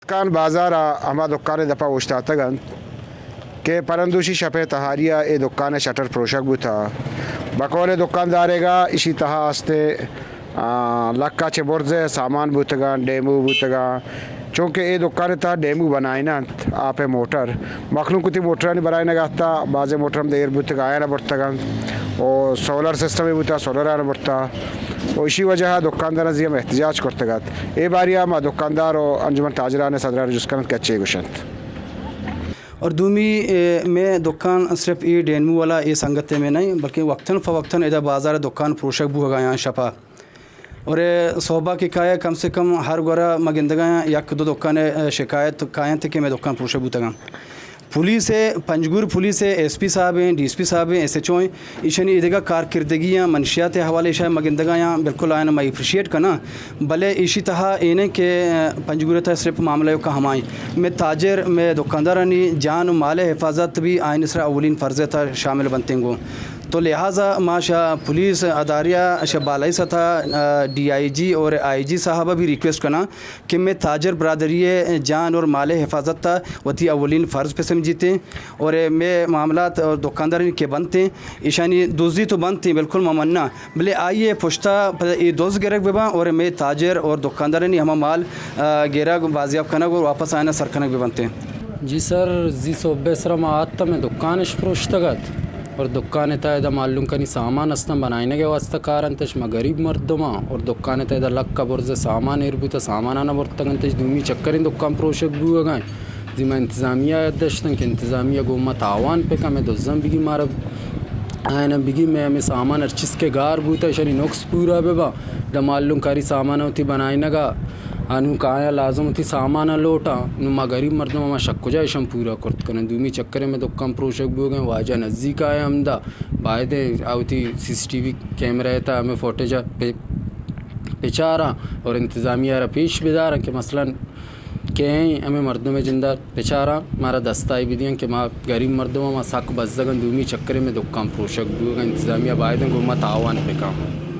کان بازار ءَ ہما دکان ءِ دپ ءَ اوشتاتگ انت کہ پرندوشی شپ ءِ تہاری ءَ اے دکان ءِ شٹر پروشگ بوتہ۔ بقول دکاندارے گا ایشی تہا است، آ، لکا چہ برز ءِ سامان بوتگاں، ڈیمو بوتگاں، چونکہ اے دکان ءِ تہا ڈیمو بنائینہ انت، آپ ءِ موٹر۔ مخلوق وتی موٹرانی برائینگ ءَ اتہ، بازیں موٹر ہم دیر بوتگ، آیاں برتگ انت۔ و سولر سسٹم بوتہ، سولر آیاں برتہ۔ و ایشی وجہ ءَ دکانداراں زی ہم احتجاج کرتگ ات۔ اے باری ءَ ما دکاندار و انجمن تاجران ءِ صدر ءَ جست کنت کہ چے گوشنت۔ اور دومی، اے، مئے دکان صرف اے ڈینمو والا اے سنگت ءِ مئے نہ انت، بلکہ وقتاً فوقتاً ادا بازار ءَ دکان پروشگ بوہگ ءَ آیاں شپ ءَ۔ اور اے صحب ءَ کہ کایہ کم سے کم ہر گورا ما گندگ ءَ آیاں یک دو دکان ءِ، اے، شکایت کاینت کہ مئے دکان پروشگ بوتگ انت۔ پولیس ءِ، پنجگور پولیس ءِ ایس پی صاحب ایں، ڈی ایس پی صاحب ایں، ایس ایچ او ایں، ایشانی ایدگہ کارکردگی آں، منشیات ءِ حوالہ ایشاں ما گندگ ءَ آیاں، بالکل آیاں ما اپریشیٹ کناں، بلے ایشی تہا اے نہ کہ، آ، پنجگور ءِ تہا صرف معاملہ ایوکا ہما ایں۔ مئے تاجر، مئے دکاندارانی جان و مال ءِ حفاظت بھی آیانی سرا اولین فرض ءِ تہا شامل بنت ایں گوں۔ تو لہذا ما شہ پولیس ادارہ ءَ، شہ بالائی سطح، آ، ڈی آئی جی اور آئی جی صاحب ءَ بھی ریکویسٹ کناں کہ مئے تاجر برادری ءِ جان اور مال ءِ حفاظت ءَ وتی اولین فرض پہ سمجھیت ایں اور مئے معاملات اور دکاندارانی کہ بنت ایں، ایشانی دزی تو بنت ایں، بالکل ما مناں، بلے آئی ءِ پشت ءَ پد اے دز گرگ بہ باں اور مئے تاجر اور دکاندارانی ہما مال، آ، گرگ، بازیاب کنگ اور واپس آیاں سر کنگ بہ بنت ایں۔ جی سر، زی صحب ءِ سرا ما آتاں، مئے دکان اش پروشتگ ات۔ اور دکان ءِ تہا ادا معلوم کنی سامان استاں، بنائینگ ءِ واستہ کار انت اش۔ ما غریب مردماں اور دکان ءِ تہا ادا لک ءَ برز ءِ سامان ایر بوتہ، ساماناں برتگ انت اش۔ دومی چکریں دکان پروشگ بوہگ ءَ انت۔ زی ما انتظامیہ ءَ دشتن کہ انتظامیہ گوں ما تاوان پہ کن، مئے دزاں بگی، مارا آیاناں بگی، مئے ہمے سامان ہر چیز کہ گار بوتہ، اشانی نقص پورا بہ با۔ ادا معلوم کاری سامان وتی بنائینگ ءَ، انوں کایاں لازم وتی ساماناں لوٹاں۔ نوں ما غریب مردم، ما شہ کجا اشاں پورا کرت کناں؟ دومی چکرے مئے دکان پروشگ بوگ ءَ انت، واجہ نزیک ءَ ہمدا، بایدیں آ وتی سی سی ٹی وی کیمرہ ءِ تہا ہمے فوٹیج ءَ پہ-، بچاراں اور انتظامیہ ءَ را پیش بداراں کہ مثلاً کئے ایں ہمے مردم ءِ جند ءَ بچاراں، مارا دستائی بدیاں کہ ما غریب مردم آں، ما سک بزگ آں، دومی چکرے مئے دکان پروشگ بوگ ءَ انت، انتظامیہ بایدیں گوں ما تاوان بکن۔